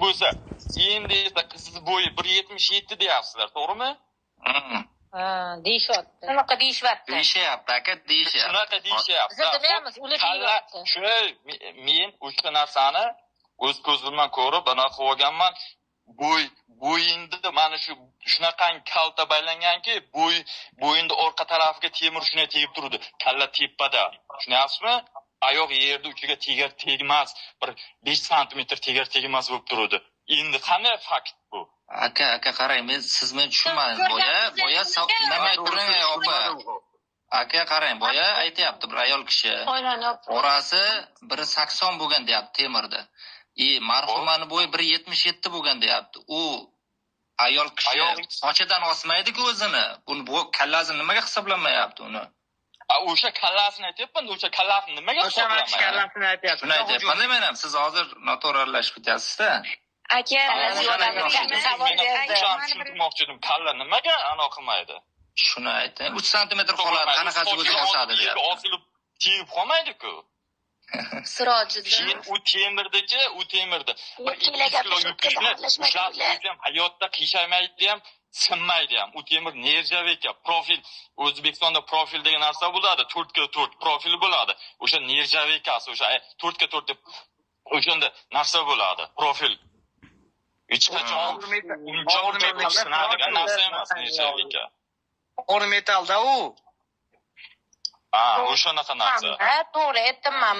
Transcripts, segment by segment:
Bo'lsa, endi esa qizingiz bo'yi 1,77 deyapsizlar, to'g'rimi? Ha, deyishyapti. Shunaqa deyishyapti. Deyishyapti aka, deyishyapti. Shunaqa deyishyapti. Biz demaymiz, ular deyapti. Shu men o'sha narsani o'z ko'zim bilan ko'rib, anaqa qilib olganman. Bo'yinda mana shu shunaqangi kalta baylanganki, bo'yinda orqa tarafiga temir shunday tegib turdi. Kalla tepada. Tushunyapsizmi? Oyoq yerda uchiga tegar tegmas, bir 5 santimetr tegar tegmas bo'lib turdi. Endi qanday fakt bu? Aka, aka qarang, men siz meni tushunmadingiz. Boya nima turing opa. Aka qarang, boya aytyapti bir ayol kishi. Orasi 1,80 bo'lgan deyapti temirda. Marhumani bo'yi 1,77 bo'lgan deyapti. U ayol kishi sochidan osmaydi-ku o'zini. Buni bu kallasini nimaga hisoblamayapti uni? O'sha kallasini aytyapman, o'sha kallasini nimaga hisoblamayapti? Kallasini aytyapti. Shuni aytyapman men ham. Siz hozir noto'g'ri aralashib ketyapsiz-da. Aka, savol berdi. Tushunmoqchi edim, kalla nimaga ano qilmaydi? Shuni ayting. 3 santimetr qoladi, qanaqasi o'zini osadi deyapti. Osilib tegib qolmaydi-ku. Sirojiddin. U temirdiki, u temirda. Bir 2 kilo yukni ushlab qo'ysam, hayotda qiyshaymaydi ham, sinmaydi ham. U temir nerjaveyka, profil. O'zbekistonda profil degan narsa bo'ladi, 4x4 profil bo'ladi. O'sha nerjaveykasi, o'sha 4x4 deb o'shanda narsa bo'ladi, profil. Hech qachon uncha sinadigan narsa emas nerjaveyka. Og'ir metallda u. Ha, o'shanaqa narsa. Ha, to'g'ri aytdim-man.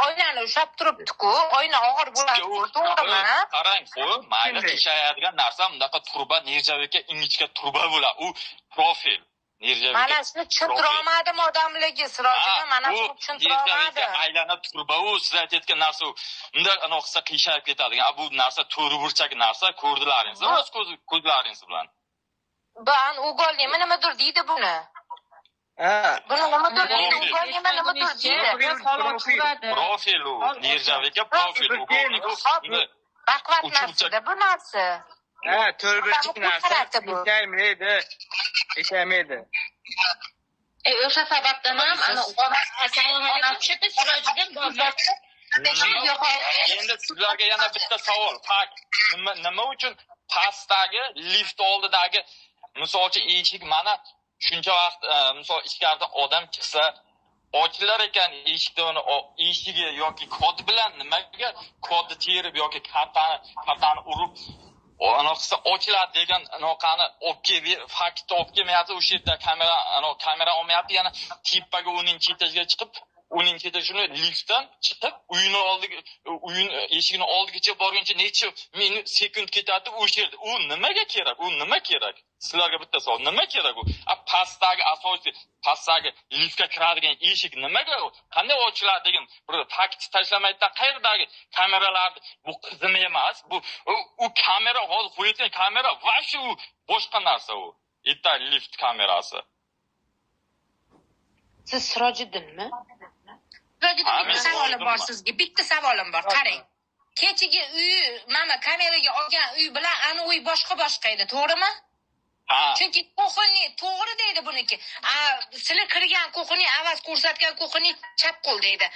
Oynani ushlab turibdi-ku, oyna og'ir bo'ladi, to'g'rimi? Qarang, qo'y, mayli qiyshayadigan narsa bunaqa turba, nerjaveyka ingichka turba bo'ladi. U profil. Nerjaveyka. Mana shuni tushuntira olmadim odamlarga, Sirojiddin, mana shuni tushuntira olmadim. Aylana turba u, siz aytayotgan narsa u. Unda anaqa qilsa qiyshayib ketadigan. Bu narsa to'g'ri burchak narsa, ko'rdilaringiz, o'z ko'zlaringiz bilan. Bu ugolnimi nimadir deydi buni. Buni nimadir deydi, ugolnimi nimadir deydi. Profil u, nerjaveyka profil, ugolnik u. Baquvvat narsada bu narsa. Ha, to'rtburchak narsa. Qiyshaymaydi. Qiyshaymaydi. O'sha sababdan ham ana onasi Sirojiddin bozorda. Endi sizlarga yana bitta savol. Fakt. Nima uchun pastdagi lift oldidagi misol uchun eshik mana shuncha vaqt misol ichkarida odam chiqsa ochilar ekan eshikni uni eshigi yoki kod bilan nimaga kodni terib yoki kartani urib anaqa qilsa ochiladi degan anaqani olib kelib faktni olib kelmayapti. O'sha yerda kamera kamera olmayapti, yana tepaga 10-etajiga chiqib 10-etaj shuni liftdan chiqib uyini oldiga, uyini eshigini oldigacha borguncha necha minut sekund ketadi o'sha yerda. U nimaga kerak? U nima kerak? Sizlarga bitta savol, nima kerak u? Pastdagi asosiy pastdagi liftga kiradigan eshik nimaga qanday ochiladi degan bir fakt tashlamaydi. Qayerdagi kameralar? Bu qizim emas, bu u kamera hozir qo'yayotgan kamera вообще u boshqa narsa u. Bitta lift kamerasi. Siz Sirojiddinmi? Sirojiddin, bitta savolim bor sizga. Bitta savolim bor. Qarang. Kechagi uy, mana kameraga olgan uy bilan ana uy boshqa-boshqa edi, to'g'rimi? Chunki kuxoni to'g'ri deydi buniki. Sizlar kirgan kuxoni avaz ko'rsatgan kuxoni chap qo'l deydi.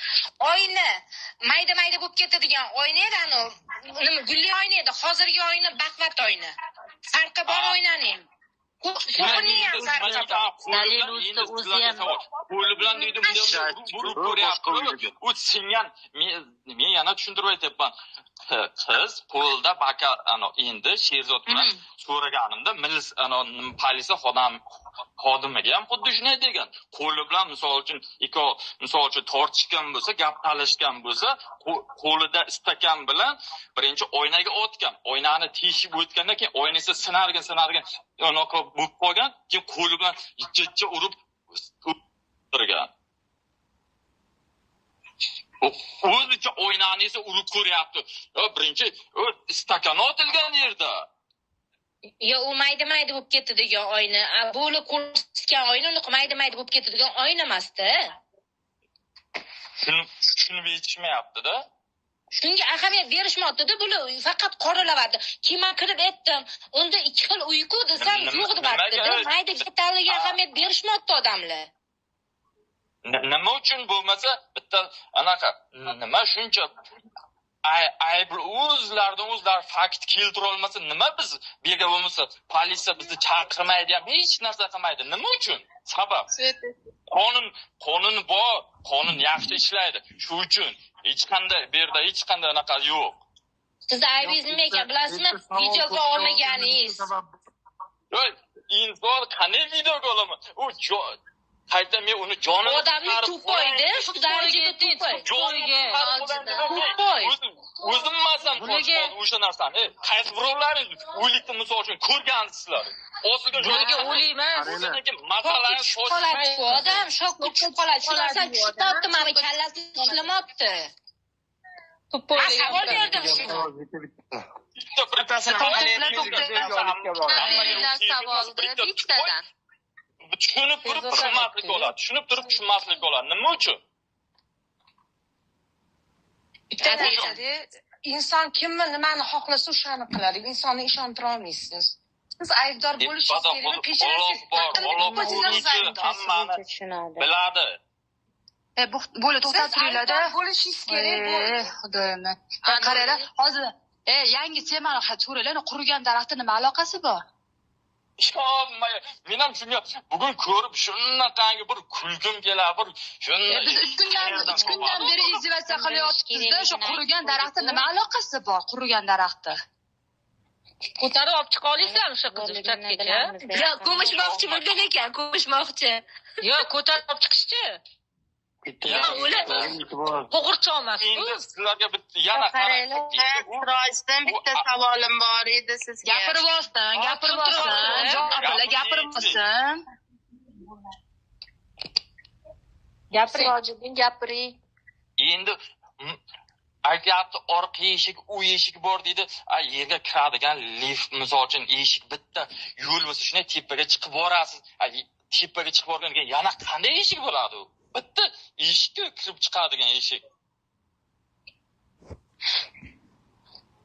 Oyna mayda-mayda bo'lib ketadigan oyna edi, ana nima gulli oyna edi. Hozirgi oyna baqvat oyna. Farqi bor oynaning. Kuxoni ham farqi bor. Dalil o'zi ham qo'li bilan deydi, bunday urib ko'ryapti. U singan, men yana tushuntirib aytyapman. Qiz qo'lda baka ana endi Sherzod bilan so'raganimda milis ana polisiya xodimiga ham xuddi shunday degan. Qo'li bilan misol uchun ikov misol uchun tortishgan bo'lsa, gap talashgan bo'lsa, qo'lida stakan bilan birinchi oynaga otgan. Oynani teshib o'tgandan keyin oynasi sinargan anaqa bo'lib qolgan, keyin qo'li bilan jicha urib turgan. O'zicha oynani esa urib ko'ryapti. Birinchi stakan otilgan yerda. Yo, u mayda-mayda bo'lib ketdi degan oyna. Bo'li ko'rsatgan oyna unaqa mayda-mayda bo'lib ketadigan oyna emas-da. Tushunib yetishmayapti-da. Shunga ahamiyat berishmayapti-da, bular faqat qoralayapti. Keyin men kirib aytdim, unda ikki xil uyku desam yo'q deyapti-da. Mayda detaliga ahamiyat berishmayapti odamlar. Nima uchun bo'lmasa bitta anaqa nima shuncha Ayb o'zlaridan o'zlari fakt keltira olmasa, nima biz bu yerga bo'lmasa politsiya bizni chaqirmaydi ham, hech narsa qilmaydi. Nima uchun? Sabab. Qonun bor, qonun yaxshi ishlaydi. Shu uchun hech qanday bu yerda hech qanday anaqa yo'q. Siz aybingiz nima ekan bilasizmi? Videoga olmaganingiz. Yo'q, inson qanday videoga olaman? U qayta men uni jonini odamni tupoydi, shu darajada tupoy. Tupoy. O'zim emasam o'sha narsani. Qaysi birovlaringiz o'likni misol uchun ko'rgansizlar? Osilgan joyga o'lik emas. Masalani qoladi odam shokka tushib qoladi. Shu narsani tushibdi, mana kallasi ishlamayapti. Tupoy. Savol berdim shu. Savolni bittadan. Tushunib turib tushunmaslik bo'ladi. Tushunib turib tushunmaslik bo'ladi. Nima uchun? Inson kimni nimani xohlasa o'shani qiladi. Insonni ishontira olmaysiz. Siz aybdor bo'lishingiz kerak, kechirasiz. Hammani biladi. Bo'ldi, to'xtab turinglar-da. Bo'lishingiz kerak. Xudoyim. Qaranglar, hozir yangi temani so'ranglar, qurigan daraxtga nima aloqasi bor? Men ham shunga bugun ko'rib shunaqangi bir kulgim keladi, bir shunday. Biz 3 kundan beri iztivatsiya qilyapmiz-da, shu qurigan daraxtga nima aloqasi bor? Qurigan daraxtni ko'tarib olib chiqa olasizlarmi o'sha qizni chatgacha? Yo'q, ko'mishmoqchi bo'lgan ekan, ko'mishmoqchi. Yo'q, ko'tarib olib chiqishchi. Qo'g'irchoq emas. Endi sizlarga bitta yana qarang. Sirojdan bitta savolim bor edi sizga. Gapirib olsin, gapirib olsin. Javob gapirib olsin. Gapiring. Sirojiddin gapiring. Endi aytyapti, orqa eshik, u eshik bor deydi. Yerga kiradigan lift misol uchun eshik bitta yo'l bo'lsa, shunday tepaga chiqib borasiz. Tepaga chiqib borgandan keyin yana qanday eshik bo'ladi u? Bitta eshikka kirib chiqadigan eshik.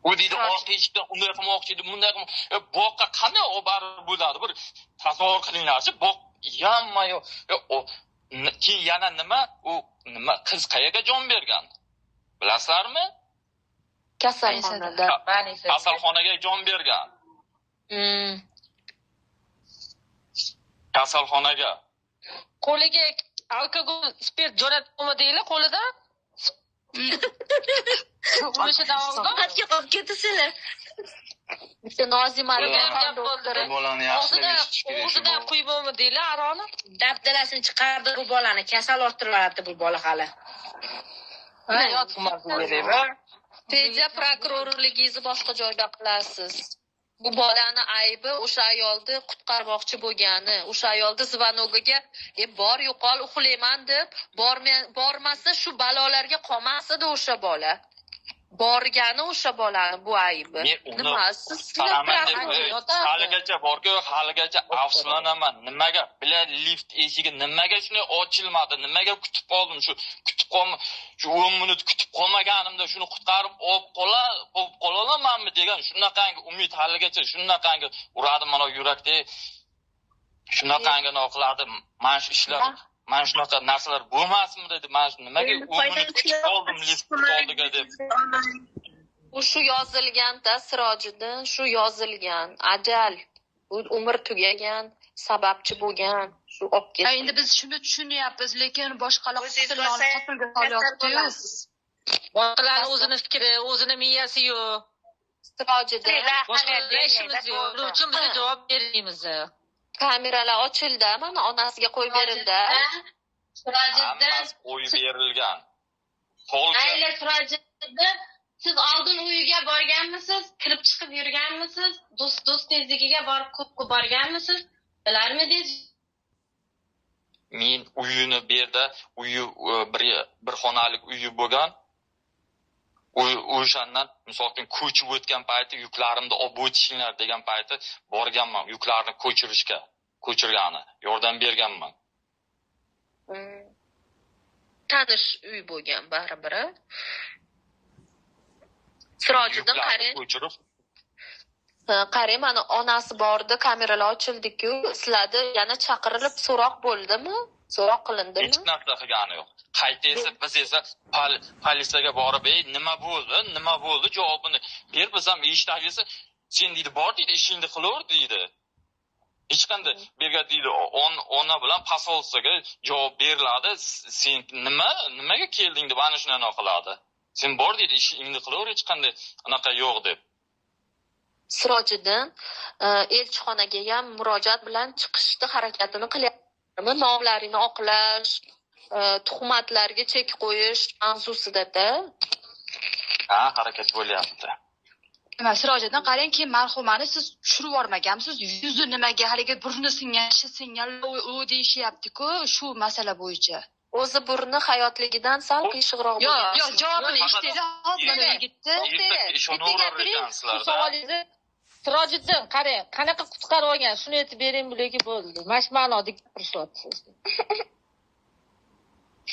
U deydi, orqa eshikdan unday qilmoqchi edi, bunday qilmoqchi. Boqqa qanday olib borib bo'ladi? Bir tasavvur qilinglarchi, boq yamma yo'q. Keyin yana nima? U nima qiz qayerga jon bergan? Bilasizlarmi? Kasalxonada. Kasalxonaga jon bergan. Kasalxonaga. Qo'liga alkogol, spirt jo'natdimi deylar qo'lidan? O'sha davomida xatga qolib ketasizlar. Bitta Nozimani bolani yaxshilab eshitish kerak. O'zidan quyibmi deylar aroni? Dabdalasini chiqardi bu bolani, kasal orttiradi bu bola hali. Tezya prokurorligingizni boshqa joyda qilasiz. Bu bolani aybi o'sha ayolni qutqarmoqchi bo'lgani, o'sha ayolni zvanogiga bor yo'qol uxlayman deb bormasa shu balolarga qolmas edi o'sha bola. Borgani o'sha bolani bu aybi. Nima siz haligacha borku, haligacha afsuslanaman. Nimaga bilan lift eshigi nimaga shunday ochilmadi? Nimaga kutib qoldim shu kutib qolma shu 10 minut kutib qolmaganimda shuni qutqarib olib qola olamanmi degan shunaqangi umid haligacha shunaqangi uradi mana yurakda. Shunaqangi noqiladi. Mana shu ishlar, mana shunaqa narsalar bo'lmasmi dedi. Mana shu nimaga 10 minut kutib qoldim lift oldiga deb. U shu yozilgan-da Sirojiddin, shu yozilgan. Ajal, bu umr tugagan, sababchi bo'lgan, shu olib ketdi. Endi biz shuni tushunyapmiz, lekin boshqalar qotilga solyapti-yu. Boshqalarning o'zini fikri, o'zini miyasi yo'q. Sirojiddin, boshqalar ishimiz yo'q. Buning uchun biz javob bermaymiz. Kameralar ochildi, mana onasiga qo'yib berildi. Sirojiddin qo'yib berilgan. Ayla Sirojiddin, siz oldin uyiga borganmisiz? Kirib chiqib yurganmisiz? Do'stingiznikiga borib ko'p borganmisiz? Bilarmidingiz? Men uyini bu yerda uyi bir xonalik uyi bo'lgan. O'shandan misol uchun ko'chib o'tgan payti yuklarimni olib o'tishinglar degan payti borganman, yuklarni ko'chirishga, ko'chirgani yordam berganman. Tanish uy bo'lgan baribir. Sirojiddin qarang. Qarang, mana onasi bordi, kameralar ochildi-ku, sizlarni yana chaqirilib so'roq bo'ldimi? So'roq qilindimi? Hech narsa qilgani yo'q. Qayta esa biz esa politsiyaga borib, ey nima bo'ldi, nima bo'ldi javobini ber, biz ham eshitdik desa, sen deydi bor deydi, ishingni qilaver deydi. Hech qanday berga deydi, ona bilan posolstvoga javob beriladi, sen nimaga kelding deb ana shuni qiladi. Sen bor deydi, ishingni qilaver, hech qanday anaqa yo'q deb. Sirojiddin elchixonaga ham murojaat bilan chiqishni harakatini qilyaptimi? Nomlarini oqlash, tuhmatlarga chek qo'yish mavzusida-da. Ha, harakat bo'lyapti. Nima, Sirojiddin, qarangki, marhumani siz tushirib yubormaganmisiz? Yuzi nimaga haligi burni singan, tishi singan, u deyishyapti-ku shu masala bo'yicha. O'zi burni hayotligidan sal qiyshig'roq bo'lgan. Yo'q, javobini eshitdingiz, hozir mana yigitni. Bitta gapiring, shu savolingizni Sirojiddin, qarang, qanaqa qutqarib olgan, shuni aytib bering, bularga bo'ldi. Mana shu ma'noda gapirishyapsiz.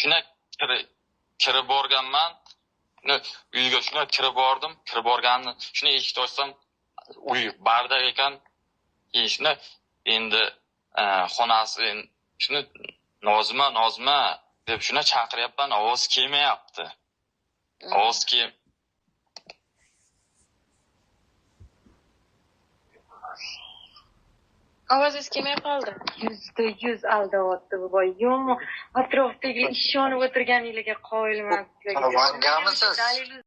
Shuna kirib borganman. Uyga shuna kirib bordim, kirib borganimni shuni eshikni ochsam, uy bardak ekan. Keyin shuni endi xonasi shuni Nozima, Nozima deb shuni chaqiryapman, ovoz kelmayapti. Ovoz kel. Ovozingiz kelmay qoldi. 100% aldayapti bu boy. Yo'q, atrofdagilar ishonib o'tirganinglarga qoyilman. Vangamisiz?